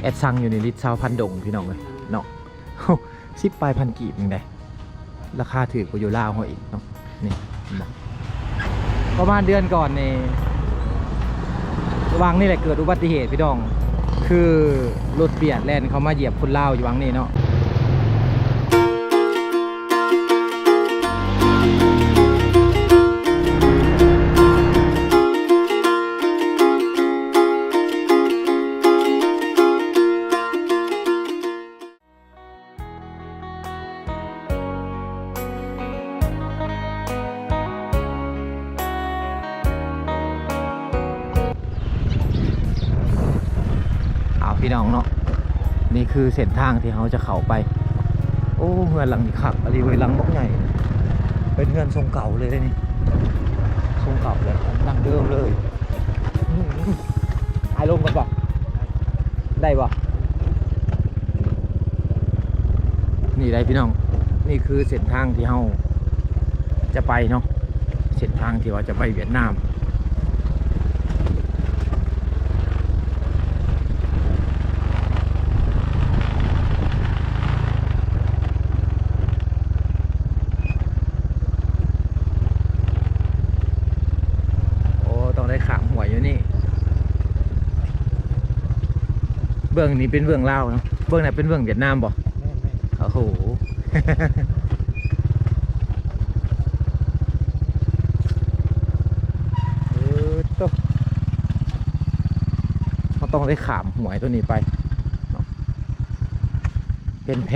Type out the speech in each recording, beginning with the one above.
ແອັດຊັງຢູ່ໃນລິດຊາວພັນດົງ ພີ່ນ້ອງເອີຍເນາະ. ສິບປາຍພັນກີບໜຶ່ງໃດ ລາຄາຖືກກວ່າຢູ່ລາວເຮົາອີກເນາະ. ນີ້ເຫັນບໍ່ ປະມານເດືອນກ່ອນນີ້ ຫວ່າງນີ້ແຫຼະເກີດອຸບັດຕິເຫດ ພີ່ນ້ອງ ຄືລົດບຽດແລ່ນເຂົ້າມາຢຽບຄົນລາວຢູ່ຫວ່າງນີ້ເນາະ. ເອົາ ພີ່ນ້ອງເນາະ ນີ້ຄືເສັ້ນທາງທີ່ເຮົາຈະເຂົ້າໄປ. ໂອ້ ເຮືອນຫຼັງນີ້ຄັກອີ່ຫຼີເວີຍ ຫຼັງບັກໃຫຍ່ ເປັນເຮືອນຊົງເກົ່າເລີຍເດ້ນີ້ ຊົງເກົ່າເລີຍ ດັ້ງເດີມເລີຍ. ອາຍລົງກ່ອນບໍ່? ໄດ້ບໍ່? ນີ້ໄດ໋ພີ່ນ້ອງ ນີ້ຄືເສັ້ນທາງທີ່ເຮົາຈະໄປເນາະ ເສັ້ນທາງທີ່ວ່າຈະໄປຫວຽດນາມ. ໂອ້ ຕ້ອງໄດ້ຂ້າມຫ້ວຍຢູ່ນີ້. ເບື້ອງນີ້ເປັນເບື້ອງລາວເນາະ ເບື້ອງນັ້ນເປັນເບື້ອງຫວຽດນາມບໍ່? ແມ່ນໆ. ໂອ້ໂຫ ເອີ ໂຕ ເຮົາຕ້ອງໄດ້ຂ້າມຫ້ວຍໂຕນີ້ໄປເນາະ ເປັນແພ.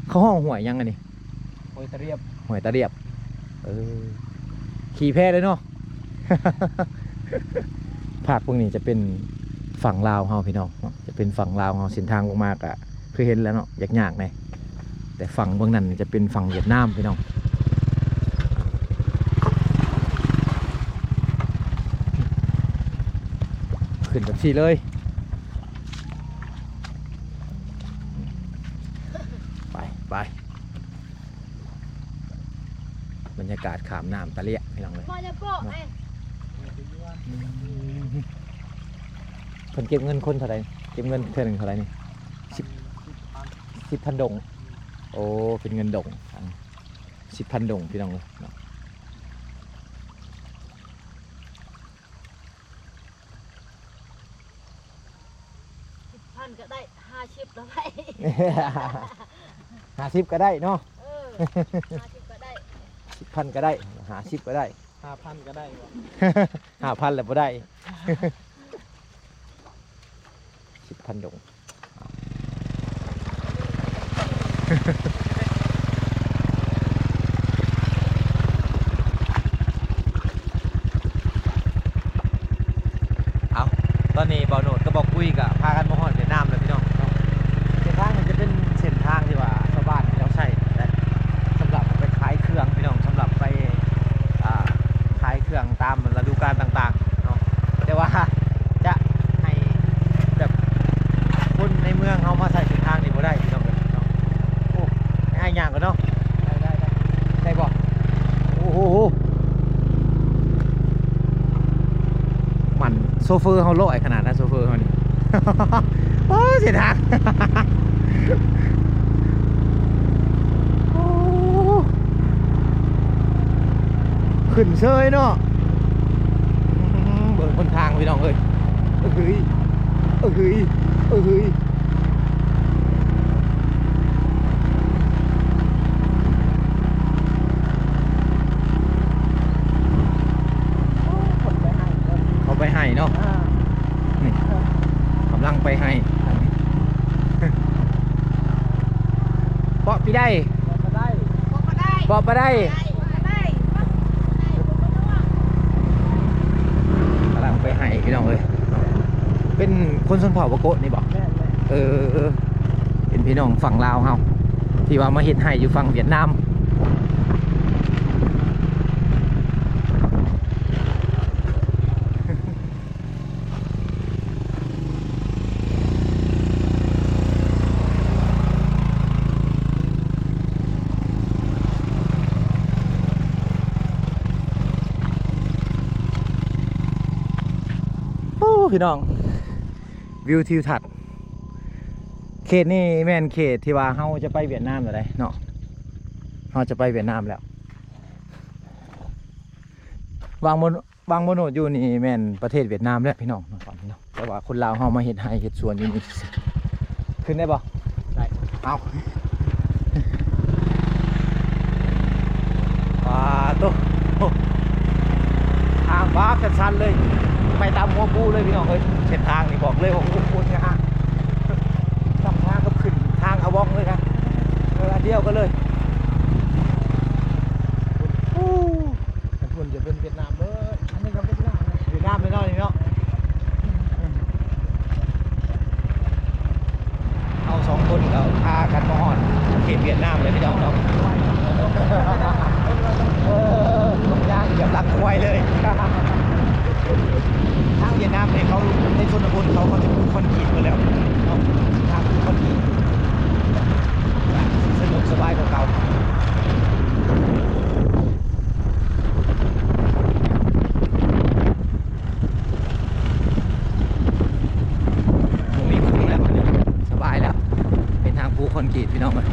ເຂົາຮ້ອງຫ້ວຍຫຍັງອັນນີ້? ຫ້ວຍຕະລຽບ ຫ້ວຍຕະລຽບ. ເອີ ຂີ່ແພເລີຍເນາະ. ພາກເບິ່ງນີ້ຈະເປັນຝັ່ງລາວເຮົາ ພີ່ນ້ອງເນາະ ຈະເປັນຝັ່ງລາວເຮົາ. ເສັ້ນທາງລົງມາກະຄືເຫັນແລ້ວເນາະ ຍາກໆແດ່ ແຕ່ຝັ່ງເບື້ອງນັ້ນຈະເປັນຝັ່ງຫວຽດນາມ ພີ່ນ້ອງ. ຂຶ້ນແບບນີ້ເລີຍ ໄປ ໄປ. ບັນຍາກາດຂ້າມນ້ຳຕະເລຍ ພີ່ນ້ອງເອີຍ. ມາຈະເກາະ ເນາະ ເອີຍ ອືມ ເພິ່ນເກັບເງິນຄົນເທົ່າໃດ? ເກັບເງິນເທື່ອໜຶ່ງເທົ່າໃດນີ້? ສິບ ສິບພັນດົງ. ໂອ້ ເປັນເງິນດົງ ສິບພັນດົງ ພີ່ນ້ອງເອີຍເນາະ. ສິບພັນກໍໄດ້ ຫ້າສິບກໍໄດ້ ຫ້າສິບກໍໄດ້ເນາະ. ເອີ ຫ້າສິບກໍໄດ້ ສິບພັນກໍໄດ້ ຫ້າສິບກໍໄດ້ ຫ້າພັນກໍໄດ້ບໍ່? ຫ້າພັນແລ້ວບໍ່ໄດ້ ສິບພັນດົງ. ເອົາ ຕອນນີ້ບ່າວໂນດກັບບ່າວກຸ້ຍກໍພາກັນມາຮອດຫວຽດນາມແລ້ວ ພີ່ນ້ອງເນາະ. ເສັ້ນທາງນີ້ຈະເປັນເສັ້ນທາງທີ່ວ່າຊາວບ້ານເຂົາເຈົ້າໃຊ້ແຫຼະ ສຳລັບໄປຂາຍເຄື່ອງ ພີ່ນ້ອງ ສຳລັບໄປ ອ່າ ຂາຍເຄື່ອງຕາມລະດູການຕ່າງໆເນາະ. ແຕ່ວ່າຈະໃຫ້ແບບຄົນໃນເມືອງເຮົາມາໃຊ້ເສັ້ນທາງນີ້ບໍ່ໄດ້ ພີ່ນ້ອງເອີຍເນາະ. ໂອ້ ໃຫ້ອ້າຍຍ່າງກ່ອນເນາະ. ໄດ້ ໄດ້ ໄດ້ ໄດ້ບໍ່? ໂອ້ໂຫ ມັນໂຊເຟີເຮົາຫຼ້ອຍຂະໜາດນະ ໂຊເຟີເຮົານີ້. ໂອ້ ເສຍດາຍ ໂອ້ ຂຶ້ນເຊີຍເນາະ. ອືມ ເບິ່ງຫົນທາງ ພີ່ນ້ອງເອີຍ. ເອີຍ ເອີຍ ເອີຍ. ເຂົາໄປໄຮ່ເນາະ. ອ່າ ນີ້ ເອີ ກຳລັງໄປໄຮ່. ເບາະປີໃດ? ເບາະປາໄດ້ ເບາະປາໄດ້ ກຳລັງໄປໄຮ່ ພີ່ນ້ອງເອີຍ. ເປັນຄົນຊົນເຜົ່າປາໂກະນີ້ບໍ່? ແມ່ນໆ. ເອີ ເປັນພີ່ນ້ອງຝັ່ງລາວເຮົາ ທີ່ວ່າມາເຮັດໄຮ່ຢູ່ຝັ່ງຫວຽດນາມ. ໂອ້ ພີ່ນ້ອງ ວິວທິວທັດ ເຂດນີ້ແມ່ນເຂດທີ່ວ່າເຮົາຈະໄປຫວຽດນາມແລ້ວເດ້ເນາະ ເຮົາຈະໄປຫວຽດນາມແລ້ວ. ວາງໂມ ວາງໂມໂນດຢູ່ນີ້ແມ່ນປະເທດຫວຽດນາມແຫຼະພີ່ນ້ອງເນາະ ແຕ່ວ່າຄົນລາວເຮົາມາເຮັດໄຮ່ເຮັດສວນຢູ່ນີ້ຊື່ໆ. ຂຶ້ນໄດ້ບໍ່? ໄດ້. ເອົາ ປາໂຕ ທາງບາກຊັນໆເລີຍ ໄປຕາມຫົວພູເລີຍພີ່ນ້ອງເອີຍ. ເສັ້ນທາງນີ້ບອກເລີຍວ່າໂຄດຍາກ ກັບທາງກັບຂຶ້ນທາງອາວອງເລີຍນະ ເອີ ອັນດຽວກັນເລີຍ. ໂອ້ ທາງພຸ້ນຈະເປັນຫວຽດນາມເບີດ ອັນນີ້ກໍຫວຽດນາມ ຫວຽດນາມແນ່ນອນນີ້ເນາະ. ເຮົາສອງຄົນກໍພາກັນມາຮອດເຂດຫວຽດນາມເລີຍພີ່ນ້ອງເນາະ. ເອີ ຕ້ອງຍ່າງຢຽບຫຼັງຄວາຍເລີຍ. ທາງຫວຽດນາມນີ້ເຂົາ ໃນຊົນນະບົດເຂົາ ເຂົາຈະປູຄອນກຣີດໝົດແລ້ວເນາະ ທາງປູຄອນກຣີດ ສະດວກສະບາຍກວ່າເກົ່າ. ບໍ່ມີຂຸມແລ້ວບັດນີ້ ສະບາຍແລ້ວ ເປັນທາງປູຄອນກຣີດພີ່ນ້ອງເອີຍ.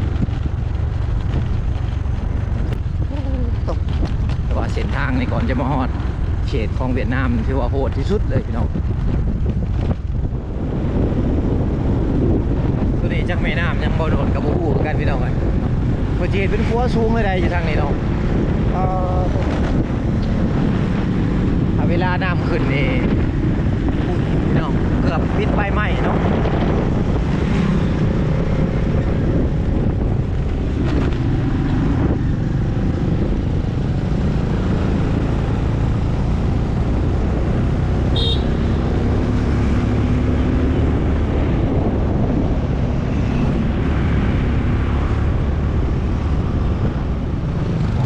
ແຕ່ວ່າເສັ້ນທາງນີ້ ກ່ອນຈະມາຮອດເຂດຂອງຫວຽດນາມ ຖືວ່າໂຫດທີ່ສຸດເລີຍພີ່ນ້ອງ. ໂຕນີ້ຈັກແມ່ນ້ຳຫຍັງ ບໍ່ໂດນກໍບໍ່ຮູ້ຄືກັນພີ່ນ້ອງເອີຍ. ເພິ່ນຊິເຮັດເປັນຂົວສູງເລີຍໄດ໋ຢູ່ທາງນີ້ເນາະ. ເອີ ຖ້າເວລານ້ຳຂຶ້ນນີ້ ພີ່ນ້ອງ ເກືອບປິດໃບໄມ້ເນາະ.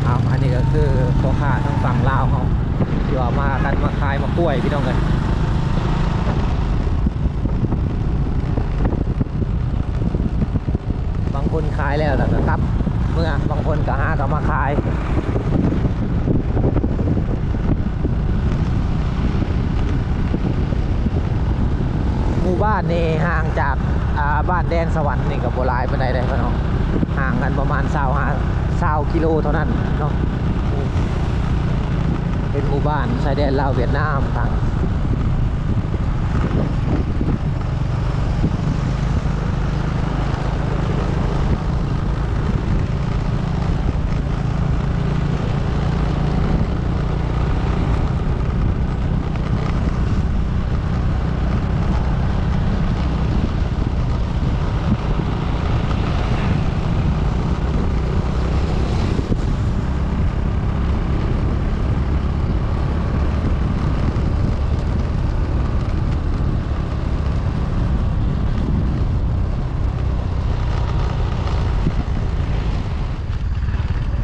ເອົາ ອັນນີ້ກໍຄືພໍ່ຄ້າທາງຝັ່ງລາວເຮົາ ທີ່ວ່າມາກັນມາຂາຍໝາກກ້ວຍ ພີ່ນ້ອງເອີຍ. ບາງຄົນຂາຍແລ້ວ ແລ້ວກໍກັບເມືອ, ບາງຄົນກໍຫາກໍມາຂາຍ. ໝູ່ບ້ານນີ້ຫ່າງຈາກ ອ່າ ບ້ານແດນສະຫວັນນີ້ກໍບໍ່ຫຼາຍປານໃດເດ້ເນາະ, ຫ່າງກັນປະມານຊາວ ຊາວກິໂລເທົ່ານັ້ນເນາະ. ເປັນໝູ່ບ້ານຊາຍແດນລາວຫວຽດນາມ.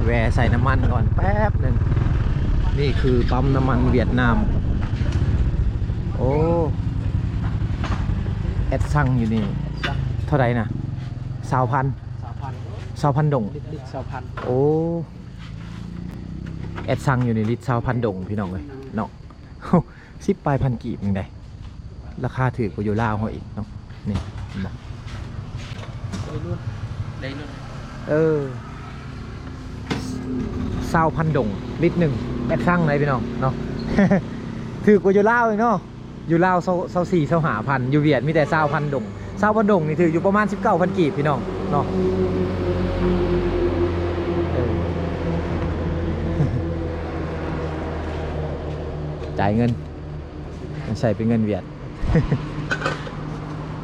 ແວ່ໃສ່ນ້ຳມັນກ່ອນແປັບໜຶ່ງ. ນີ້ຄືປ້ຳນ້ຳມັນຫວຽດນາມ. ໂອ້ ແອັດຊັງຢູ່ນີ້ເທົ່າໃດນະ? ຊາວພັນ ຊາວພັນ ຊາວພັນດົງ. ລິດ ລິດຊາວພັນ. ໂອ້ ແອັດຊັງຢູ່ນີ້ລິດຊາວພັນດົງ ພີ່ນ້ອງເອີຍເນາະ. ສິບປາຍພັນກີບໜຶ່ງໃດ໋ ລາຄາຖືກກວ່າຢູ່ລາວເຮົາອີກເນາະ. ນີ້ເຫັນບໍ່? ໄດ້ລຸ້ນ ໄດ້ລຸ້ນ. ເອີ ຊາວພັນດົງ ລິດໜຶ່ງ ແອັດຊັງໃດ໋ ພີ່ນ້ອງເນາະ. ຖືກກວ່າຢູ່ລາວອີກເນາະ. ຢູ່ລາວຊາວສີ່ ຊາວຫ້າພັນ, ຢູ່ຫວຽດມີແຕ່ຊາວພັນດົງ. ຊາວພັນດົງນີ້ຖືກຢູ່ປະມານສິບເກົ້າພັນກີບ ພີ່ນ້ອງເນາະ. ເອີ ຈ່າຍເງິນ ໃຊ້ເປັນເງິນຫວຽດ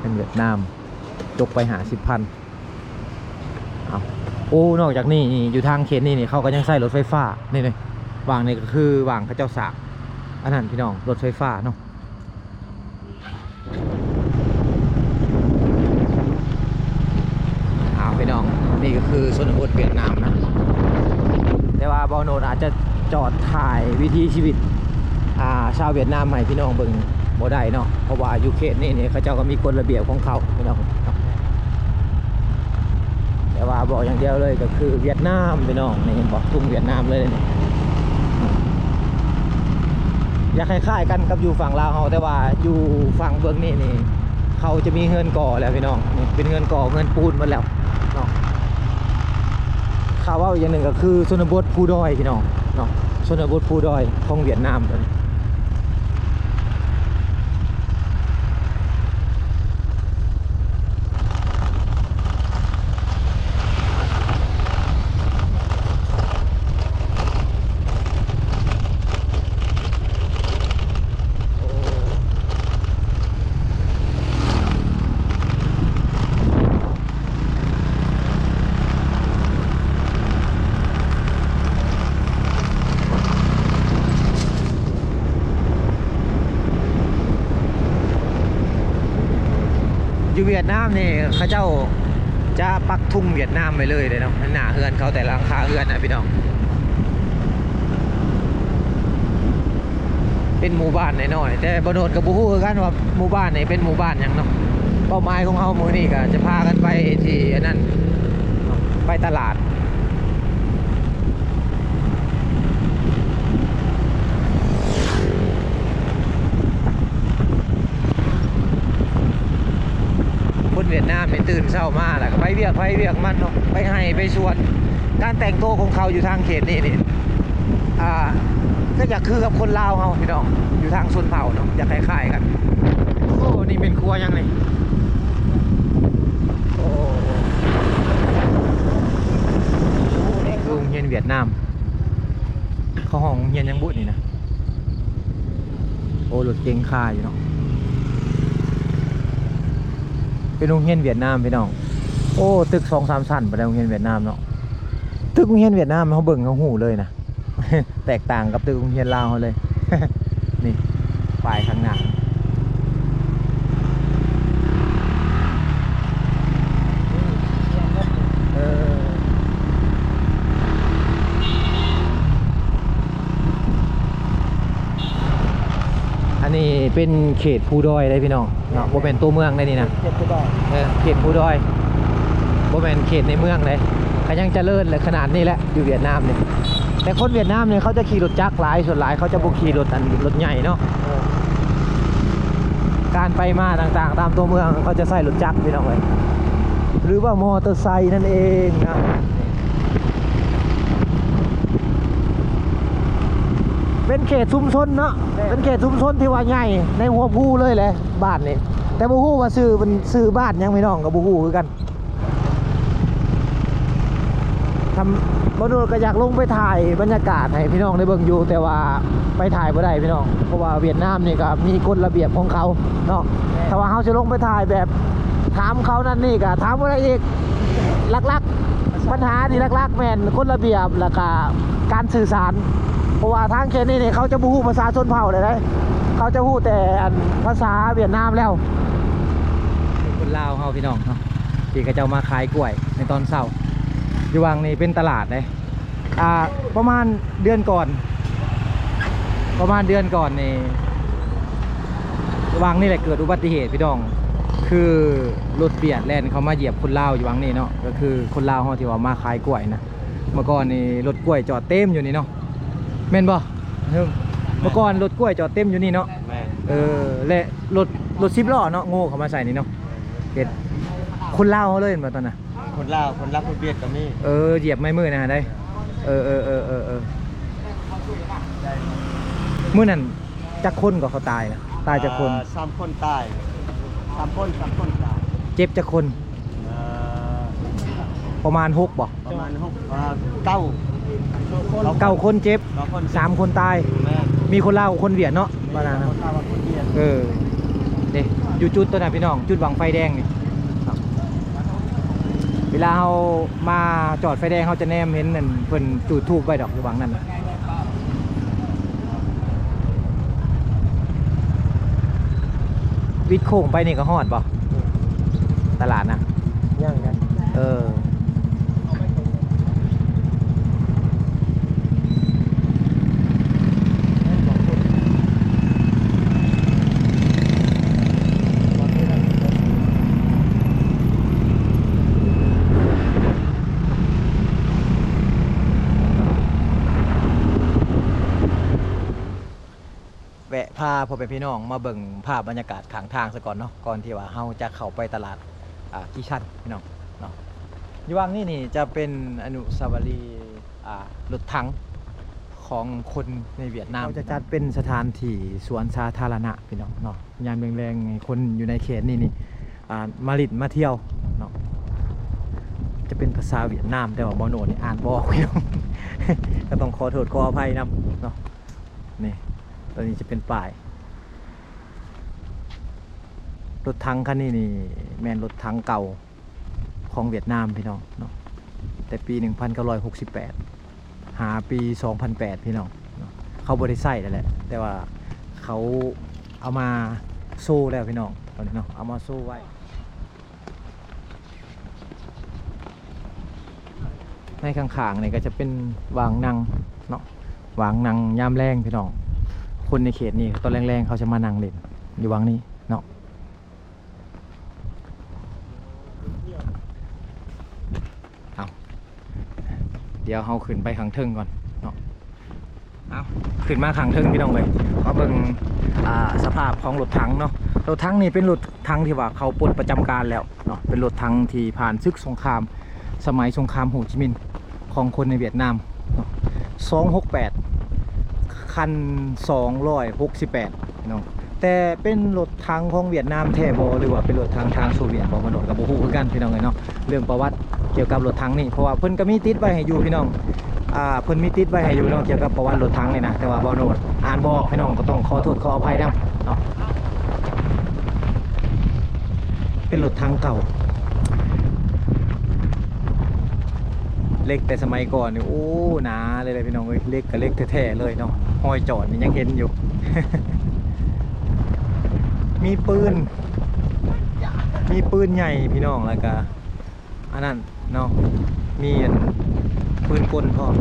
ເງິນຫວຽດນາມ ຕົກໄປຫ້າສິບພັນ. ເອົາ ໂອ້ ນອກຈາກນີ້ນີ້ ຢູ່ທາງເຂດນີ້ນີ້ ເຂົາກໍຍັງໃຊ້ລົດໄຟຟ້າ. ນີ້ໆ ຫວ່າງນີ້ກໍຄືຫວ່າງເຂົາເຈົ້າສາກ ອັນນັ້ນ ພີ່ນ້ອງ ລົດໄຟຟ້າເນາະ. ເອົາ ພີ່ນ້ອງ ນີ້ກໍຄືຊົນນະບົດຫວຽດນາມນະ, ແຕ່ວ່າບ່າວໂນດອາດຈະຈອດຖ່າຍວິຖີຊີວິດ ອ່າ ຊາວຫວຽດນາມໃຫ້ພີ່ນ້ອງເບິ່ງບໍ່ໄດ້ເນາະ, ເພາະວ່າຢູ່ເຂດນີ້ນີ້ ເຂົາເຈົ້າກໍມີກົດລະບຽບຂອງເຂົາ ພີ່ນ້ອງ. ແຕ່ວ່າບອກຢ່າງດຽວເລີຍກໍຄືຫວຽດນາມ ພີ່ນ້ອງ. ນີ້ເຫັນບໍ່? ທຸງຫວຽດນາມເລີຍນີ້. ຢາກຄ້າຍໆກັນກັບຢູ່ຝັ່ງລາວເຮົາ, ແຕ່ວ່າຢູ່ຝັ່ງເບື້ອງນີ້ນີ້ ເຂົາຈະມີເຮືອນກໍ່ແລ້ວພີ່ນ້ອງ, ນີ້ເປັນເຮືອນກໍ່ ເຮືອນປູນໝົດແລ້ວເນາະ. ຂ້າເວົ້າອີກຢ່າງໜຶ່ງກໍຄືຊົນນະບົດພູດອຍພີ່ນ້ອງເນາະ, ຊົນນະບົດພູດອຍຂອງຫວຽດນາມໂຕນີ້. ຢູ່ຫວຽດນາມນີ້ ເຂົາເຈົ້າຈະປັກທຸງຫວຽດນາມໄວ້ເລີຍເດ້ເນາະ, ໜ້າເຮືອນເຂົາ ແຕ່ລະຫຼັງຄາເຮືອນນະພີ່ນ້ອງ. ເປັນໝູ່ບ້ານນ້ອຍໆ ແຕ່ບໍ່ໂດນກໍບໍ່ຮູ້ຄືກັນວ່າໝູ່ບ້ານນີ້ເປັນໝູ່ບ້ານຫຍັງເນາະ. ເປົ້າໝາຍຂອງເຮົາມື້ນີ້ກໍຈະພາກັນໄປທີ່ອັນນັ້ນ ໄປຕະຫຼາດ. ຄົນຫວຽດນາມນີ້ຕື່ນເຊົ້າມາແລ້ວກໍໄປວຽກໃຜວຽກມັນເນາະ, ໄປໄຮ່ໄປສວນ. ການແຕ່ງໂຕຂອງເຂົາຢູ່ທາງເຂດນີ້ນີ້ ອ່າ ກໍຢາກຄືກັບຄົນລາວເຮົາພີ່ນ້ອງ, ຢູ່ທາງຊົນເຜົ່າເນາະ ຢາກຄ້າຍໆກັນ. ໂອ້ ນີ້ແມ່ນຄົວຫຍັງນີ້? ໂອ້ ນີ້ຄືໂຮງຮຽນຫວຽດນາມ. ເຂົາຮ້ອງໂຮງຮຽນຫຍັງບຸນີ້ນະ? ໂອ້ ລົດເກັງຄາຢູ່ເນາະ. ເປັນໂຮງຮຽນຫວຽດນາມພີ່ນ້ອງ. ໂອ້ ຕຶກສອງສາມຊັ້ນປານໃດ ໂຮງຮຽນຫວຽດນາມເນາະ. ຕຶກໂຮງຮຽນຫວຽດນາມ ເຮົາເບິ່ງເຮົາຮູ້ເລີຍນະ, ແຕກຕ່າງກັບຕຶກໂຮງຮຽນລາວເຮົາເລີຍ. ນີ້ ປ້າຍຂ້າງໜ້າ. ເອີ ອັນນີ້ເປັນເຂດພູດອຍເດ້ພີ່ນ້ອງເນາະ, ບໍ່ແມ່ນຕົວເມືອງເດ້ນີ້ນະ. ເຂດພູດອຍ ເອີ ເຂດພູດອຍ ບໍ່ແມ່ນເຂດໃນເມືອງເດ້. ກໍຍັງຈະເລີນແຫຼະ ຂະໜາດນີ້ແຫຼະ ຢູ່ຫວຽດນາມນີ້. ແຕ່ຄົນຫວຽດນາມນີ້ເຂົາຈະຂີ່ລົດຈັກຫຼາຍ, ສ່ວນຫຼາຍເຂົາຈະບໍ່ຂີ່ລົດ ອັນ ລົດໃຫຍ່ເນາະ. ເອີ ການໄປມາຕ່າງໆຕາມຕົວເມືອງ ເຂົາຈະໃຊ້ລົດຈັກພີ່ນ້ອງເອີຍ ຫຼືວ່າມໍເຕີໄຊນັ້ນເອງນະ. ເປັນເຂດຊຸມຊົນເນາະ, ແມ່ນ ເປັນເຂດຊຸມຊົນທີ່ວ່າໃຫຍ່ໃນຫົວພູເລີຍແຫຼະ ບ້ານນີ້. ແຕ່ບໍ່ຮູ້ວ່າຊື່ເພິ່ນ ຊື່ບ້ານຫຍັງ ພີ່ນ້ອງກໍບໍ່ຮູ້ຄືກັນ. ທຳ ບໍ່ໂດນກໍຢາກລົງໄປຖ່າຍບັນຍາກາດໃຫ້ພີ່ນ້ອງໄດ້ເບິ່ງຢູ່, ແຕ່ວ່າໄປຖ່າຍບໍ່ໄດ້ພີ່ນ້ອງ, ເພາະວ່າຫວຽດນາມນີ້ກໍມີກົດລະບຽບຂອງເຂົາເນາະ. ແມ່ນ ຖ້າວ່າເຮົາຊິລົງໄປຖ່າຍແບບຖາມເຂົານັ້ນນີ້ ກໍຖາມບໍ່ໄດ້ອີກ. ຫຼັກໆ ບັນຫາທີ່ຫຼັກໆແມ່ນກົດລະບຽບ ແລ້ວກໍການສື່ສານ, ເພາະວ່າທາງເຂດນີ້ນີ້ເຂົາຈະບໍ່ຮູ້ພາສາຊົນເຜົ່າໃດໆ, ເຂົາຈະຮູ້ແຕ່ ອັນ ພາສາຫວຽດນາມແລ້ວ. ຄົນລາວເຮົາພີ່ນ້ອງເນາະ ທີ່ເຂົາເຈົ້າມາຂາຍກ້ວຍໃນຕອນເຊົ້າ ຢູ່ຫວ່າງນີ້ເປັນຕະຫຼາດເດ້. ອ່າ ປະມານເດືອນກ່ອນ ປະມານເດືອນກ່ອນນີ້ ຫວ່າງນີ້ແຫຼະເກີດອຸບັດຕິເຫດພີ່ນ້ອງ, ຄືລົດບຽດແລ່ນເຂົ້າມາຢຽບຄົນລາວຢູ່ຫວ່າງນີ້ເນາະ. ກໍຄືຄົນລາວເຮົາທີ່ວ່າມາຂາຍກ້ວຍນະ, ເມື່ອກ່ອນນີ້ລົດກ້ວຍຈອດເຕັມຢູ່ນີ້ເນາະ ແມ່ນບໍ່? ເມື່ອກ່ອນລົດກ້ວຍຈອດເຕັມຢູ່ນີ້ເນາະ. ແມ່ນ ເອີ ແລະລົດ ລົດສິບລໍ້ເນາະ ໂງ່ເຂົ້າມາໃສ່ນີ້ເນາະ. ເຮັດ ຄົນລາວເຮົາເລີຍແມ່ນບໍ່ຕອນນັ້ນ? ຄົນລາວ ຄົນລາວ ຄົນຫວຽດກໍມີ. ເອີ ຢຽບໄມ້ມື້ນະໄດ໋. ເອີ ເອີ ເອີ ເອີ ເອີ ມື້ນັ້ນຈັກຄົນກໍເຂົາຕາຍນະ? ຕາຍຈັກຄົນ? ອ່າ ສາມຄົນຕາຍ, ສາມຄົນ ສາມຄົນຕາຍ. ເຈັບຈັກຄົນ? ເອີ ປະມານຫົກບໍ່? ປະມານຫົກ ເອີ ເກົ້າ ເກົ້າຄົນເຈັບ ເກົ້າຄົນ ສາມຄົນຕາຍ. ແມ່ນ ມີຄົນລາວກັບຄົນຫວຽດເນາະ ແມ່ນ ວ່ານັ້ນນະ. ຄົນລາວກັບຄົນຫວຽດ ເອີ ເດ້ ຢູ່ຈຸດຕົວນັ້ນພີ່ນ້ອງ ຈຸດບັ້ງໄຟແດງນີ້. ເວລາເຮົາມາຈອດໄຟແດງ ເຮົາຈະແນມເຫັນ ອັນ ເພິ່ນຈູດທູບໄວ້ດອກ ຢູ່ບັ້ງນັ້ນນະ. ວິດໂຄ້ງໄປນີ້ກໍຮອດບໍ່? ຕະຫຼາດນະ? ຍັງນະ. ເອີ. ແວະ ພາພໍ່ແມ່ພີ່ນ້ອງມາເບິ່ງພາບບັນຍາກາດຂ້າງທາງສາກ່ອນເນາະ ກ່ອນທີ່ວ່າເຮົາຈະເຂົ້າໄປຕະຫຼາດ ອ່າ ກີຊັນ ພີ່ນ້ອງເນາະ. ຢູ່ຫວ່າງນີ້ນີ້ຈະເປັນອະນຸສາວະລີ ອ່າ ລົດຖັງຂອງຄົນໃນຫວຽດນາມ. ເຂົາຈະຈັດເປັນສະຖານທີ່ສວນສາທາລະນະ ພີ່ນ້ອງເນາະ. ຍາມແລງໆ ໃຫ້ຄົນຢູ່ໃນເຂດນີ້ນີ້ ອ່າ ມາຫຼິ້ນມາທ່ຽວເນາະ. ຈະເປັນພາສາຫວຽດນາມ ແຕ່ວ່າບໍ່ໂນດນີ້ອ່ານບໍ່ອອກ ພີ່ນ້ອງ ກໍຕ້ອງຂໍໂທດຂໍອະໄພນຳເນາະ. ນີ້ ຕົວນີ້ຈະເປັນປ້າຍ. ລົດຖັງຄັນນີ້ນີ້ແມ່ນລົດຖັງເກົ່າຂອງຫວຽດນາມ ພີ່ນ້ອງເນາະ ແຕ່ປີໜຶ່ງພັນເກົ້າຮ້ອຍຫົກສິບແປດ ຫາປີສອງພັນແປດ ພີ່ນ້ອງເນາະ. ເຂົາບໍ່ໄດ້ໃຊ້ແລ້ວແຫຼະ ແຕ່ວ່າເຂົາເອົາມາໂຊແລ້ວ ພີ່ນ້ອງ ຕອນນີ້ເນາະ ເອົາມາໂຊໄວ້. ໃນຂ້າງໆ ນີ້ກໍຈະເປັນຫວ່າງນັ່ງເນາະ ຫວ່າງນັ່ງຍາມແລງ ພີ່ນ້ອງ. ຄົນໃນເຂດນີ້ຕອນແລງໆ ເຂົາຈະມານັ່ງຫຼິ້ນຢູ່ຫວ່າງນີ້ເນາະ. ເອົາ ດຽວເຮົາຂຶ້ນໄປຂ້າງເທິງກ່ອນເນາະ. ເອົາ ຂຶ້ນມາຂ້າງເທິງ ພີ່ນ້ອງເອີຍ ມາເບິ່ງ ອ່າ ສະພາບຂອງລົດຖັງເນາະ. ລົດຖັງນີ້ເປັນລົດຖັງທີ່ວ່າເຂົາປົດປະຈຳການແລ້ວເນາະ ເປັນລົດຖັງທີ່ຜ່ານສຶກສົງຄາມ ສະໄໝສົງຄາມໂຮຈິມິນ ຂອງຄົນໃນຫວຽດນາມເນາະ ສອງຫົກແປດ ຄັນສອງຮ້ອຍຫົກສິບແປດ ເນາະ. ແຕ່ເປັນລົດຖັງຂອງຫວຽດນາມແທ້ບໍ່ ຫຼືວ່າເປັນລົດຖັງທາງໂຊວຽດບໍ່ ບ່າວໂນດກໍບໍ່ຮູ້ຄືກັນ ພີ່ນ້ອງເອີຍເນາະ ເລື່ອງປະຫວັດກ່ຽວກັບລົດຖັງນີ້. ເພາະວ່າເພິ່ນກໍມີຕິດໄວ້ໃຫ້ຢູ່ ພີ່ນ້ອງ ອ່າ ເພິ່ນມີຕິດໄວ້ໃຫ້ຢູ່ເນາະ ກ່ຽວກັບປະຫວັດລົດຖັງນີ້ນະ ແຕ່ວ່າບ່າວໂນດອ່ານບໍ່ອອກ ພີ່ນ້ອງ ກໍຕ້ອງຂໍໂທດຂໍອະໄພນຳເນາະ. ເປັນລົດຖັງເກົ່າ ເຫຼັກແຕ່ສະໄໝກ່ອນນີ້ ໂອ້ ໜາເລີຍແຫຼະ ພີ່ນ້ອງເອີຍ ເຫຼັກກໍເຫຼັກແທ້ໆ ເລີຍເນາະ. ຮອຍຈອດນີ້ຍັງເຫັນຢູ່ ມີປືນ ມີປືນໃຫຍ່ ພີ່ນ້ອງ ແລ້ວກໍອັນນັ້ນເນາະ ມີອັນປືນກົນພ້ອມ.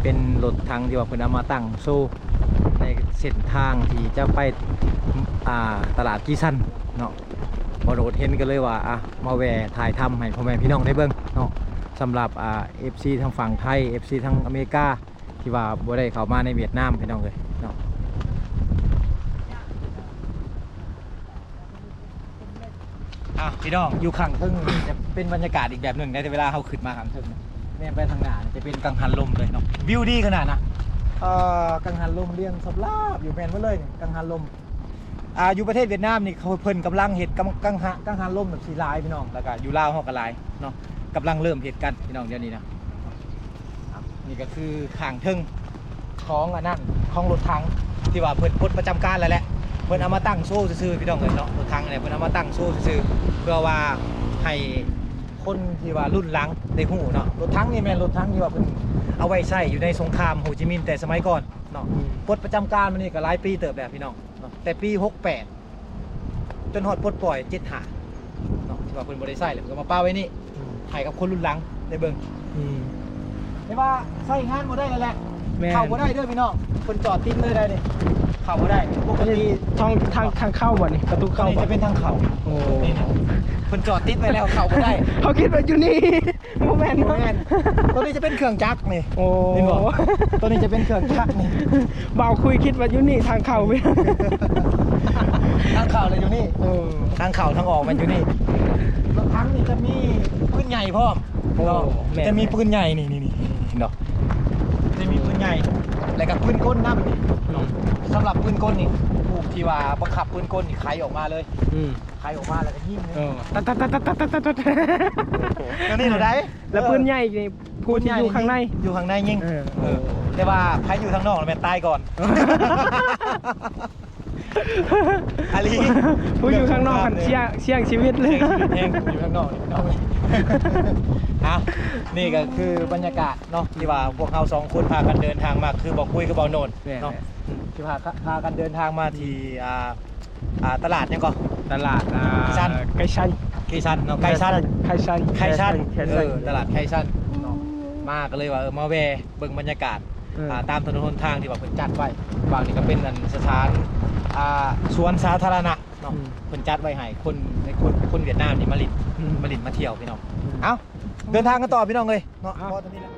ເປັນລົດຖັງທີ່ວ່າເພິ່ນເອົາມາຕັ້ງໂຊ ໃນເສັ້ນທາງທີ່ຈະໄປ ອ່າ ຕະຫຼາດກີຊັນເນາະ. ບ່າວໂນດເຫັນກໍເລີຍວ່າ ອ່າ ມາແວ່ຖ່າຍທຳໃຫ້ພໍ່ແມ່ພີ່ນ້ອງໄດ້ເບິ່ງເນາະ ສຳລັບ ອ່າ ເອັຟຊີ ທາງຝັ່ງໄທ ເອັຟຊີ ທາງອາເມລິກາ ທີ່ວ່າບໍ່ໄດ້ເຂົ້າມາໃນຫວຽດນາມ ພີ່ນ້ອງເອີຍເນາະ. ອ່ະ ພີ່ນ້ອງ ຢູ່ຂ້າງເທິງຈະເປັນບັນຍາກາດອີກແບບໜຶ່ງໃນເວລາເຮົາຂຶ້ນມາຂ້າງເທິງ. ແນມໄປທາງໜ້າຈະເປັນກັງຫັນລົມເລີຍເນາະ ວິວດີຂະໜາດນະ. ເອີ ກັງຫັນລົມລຽງສາບລາບຢູ່ ແມ່ນໝົດເລີຍນີ້ ກັງຫັນລົມ. ອ່າ ຢູ່ປະເທດຫວຽດນາມນີ້ ເຂົາ ເພິ່ນກຳລັງເຮັດກັງ ກັງຫະ ກັງຫັນລົມແບບນີ້ຫຼາຍ ພີ່ນ້ອງ ແລ້ວກະຢູ່ລາວເຮົາກະຫຼາຍເນາະ ກຳລັງເລີ່ມເຮັດກັນ ພີ່ນ້ອງ ດຽວນີ້ນະ. ນີ້ກໍຄືຂ້າງເທິງຂອງອັນນັ້ນ ຂອງລົດຖັງທີ່ວ່າເພິ່ນປົດປະຈຳການແລ້ວແຫຼະ ເພິ່ນເອົາມາຕັ້ງໂຊຊື່ໆ ພີ່ນ້ອງເອີຍເນາະ. ລົດຖັງນີ້ເພິ່ນເອົາມາຕັ້ງໂຊຊື່ໆ ເພື່ອວ່າໃຫ້ຄົນທີ່ວ່າລຸ້ນຫຼັງໄດ້ຮູ້ເນາະ. ລົດຖັງນີ້ແມ່ນລົດຖັງທີ່ວ່າເພິ່ນເອົາໄວ້ໃຊ້ຢູ່ໃນສົງຄາມໂຮຈິມິນແຕ່ສະໄໝກ່ອນເນາະ ອືມ ປົດປະຈຳການມານີ້ກໍຫຼາຍປີເຕີບແລ້ວ ພີ່ນ້ອງເນາະ ແຕ່ປີຫົກແປດ ຈົນຮອດປົດປ່ອຍເຈັດຫ້າເນາະ ທີ່ວ່າເພິ່ນບໍ່ໄດ້ໃຊ້ແລ້ວ ເພິ່ນກໍມາປະໄວ້ນີ້ ອືມ ໃຫ້ກັບຄົນລຸ້ນຫຼັງໄດ້ເບິ່ງ ອືມ ແຕ່ວ່າໃຊ້ງານບໍ່ໄດ້ແລ້ວແຫຼະ ແມ່ນ ເຂົ້າບໍ່ໄດ້ເດີພີ່ນ້ອງ ເພິ່ນຈອດຕິດເລີຍໄດ໋ນີ້ ເຂົ້າບໍ່ໄດ້. ປົກກະຕິ ທາງ ທາງ ທາງເຂົ້າບໍ່ນີ້ ປະຕູເຂົ້າ ນີ້ຈະເປັນທາງເຂົ້າ ໂອ້ ນີ້ນະ ເພິ່ນຈອດຕິດໄວ້ແລ້ວ ເຂົ້າບໍ່ໄດ້. ເຮົາຄິດວ່າຢູ່ນີ້ ບໍ່ແມ່ນ ບໍ່ແມ່ນ ໂຕນີ້ຈະເປັນເຄື່ອງຈັກນີ້ ໂອ້ ເຫັນບໍ່ ໂຕນີ້ຈະເປັນເຄື່ອງຈັກນີ້. ບ່າວຄຸຍຄິດວ່າຢູ່ນີ້ທາງເຂົ້າ ທາງເຂົ້າລະຢູ່ນີ້ ເອີ ທາງເຂົ້າທາງອອກແມ່ນຢູ່ນີ້. ລົດຖັງນີ້ຈະມີປືນໃຫຍ່ພ້ອມ ໂອ້ ເນາະ ແມ່ນ ຈະມີປືນໃຫຍ່ນີ້ ນີ້ ນີ້ ເຫັນບໍ່ ຈະມີປືນໃຫຍ່ ແລ້ວກໍປືນກົນນຳນີ້ ອືມ ສຳລັບປືນກົນນີ້ ຜູ້ທີ່ວ່າບັງຄັບປືນກົນນີ້ໄຂອອກມາເລີຍ ອືມ ໄຂອອກມາແລ້ວກໍຍິງ ເອີ ຕັດໆໆໆໆ ຕົວນີ້ໂລດໃດ໋. ແລ້ວປືນໃຫຍ່ນີ້ ຜູ້ທີ່ຢູ່ຂ້າງໃນ ຢູ່ຂ້າງໃນຍິງ ເອີ ເອີ ແຕ່ວ່າໃຜຢູ່ທາງນອກແມ່ນຕາຍກ່ອນ ອາລີ ຜູ້ຢູ່ຂ້າງນອກຫັ້ນ ສ່ຽງ ສ່ຽງຊີວິດເລີຍ ສ່ຽງຊີວິດແຮງ ຜູ້ຢູ່ຂ້າງນອກນີ້ ເອົາ ນີ້ກໍຄືບັນຍາກາດເນາະ ທີ່ວ່າພວກເຮົາສອງຄົນພາກັນເດີນທາງມາ ຄືບໍ່ຄຸຍກັບບໍ່ໂນດ ແມ່ນ ເນາະ ແມ່ນ ທີ່ພາ ພາກັນເດີນທາງມາທີ່ ອ່າ ອ່າ ຕະຫຼາດຫຍັງເກາະ ຕະຫຼາດ ອ່າ ໄຄຊັນ ໄຄຊັນ ໄຄຊັນເນາະ ໄຄຊັນ ໄຄຊັນ ໄຄຊັນ ເອີ ຕະຫຼາດໄຄຊັນເນາະ ມາກໍເລີຍວ່າ ເອີ ມາແວ່ເບິ່ງບັນຍາກາດ ເອີ ອ່າ ຕາມຖະໜົນຫົນທາງທີ່ວ່າເພິ່ນຈັດໄວ້ ບາງນີ້ກໍເປັນອັນສະຖານ ອ່າ ສວນສາທາລະນະເນາະ ອືມ ເພິ່ນຈັດໄວ້ໃຫ້ຄົນ ໃຫ້ຄົນ ຄົນຫວຽດນາມນີ້ມາຫຼິ້ນ ອືມ ມາຫຼິ້ນມາທ່ຽວ ພີ່ນ້ອງ ອືມ ເອົ້າ ເດີນທາງກັນຕໍ່ ພີ່ນ້ອງເອີຍເນາະ ເອົ້າ ພໍເທົ່ານີ້ແຫຼະ.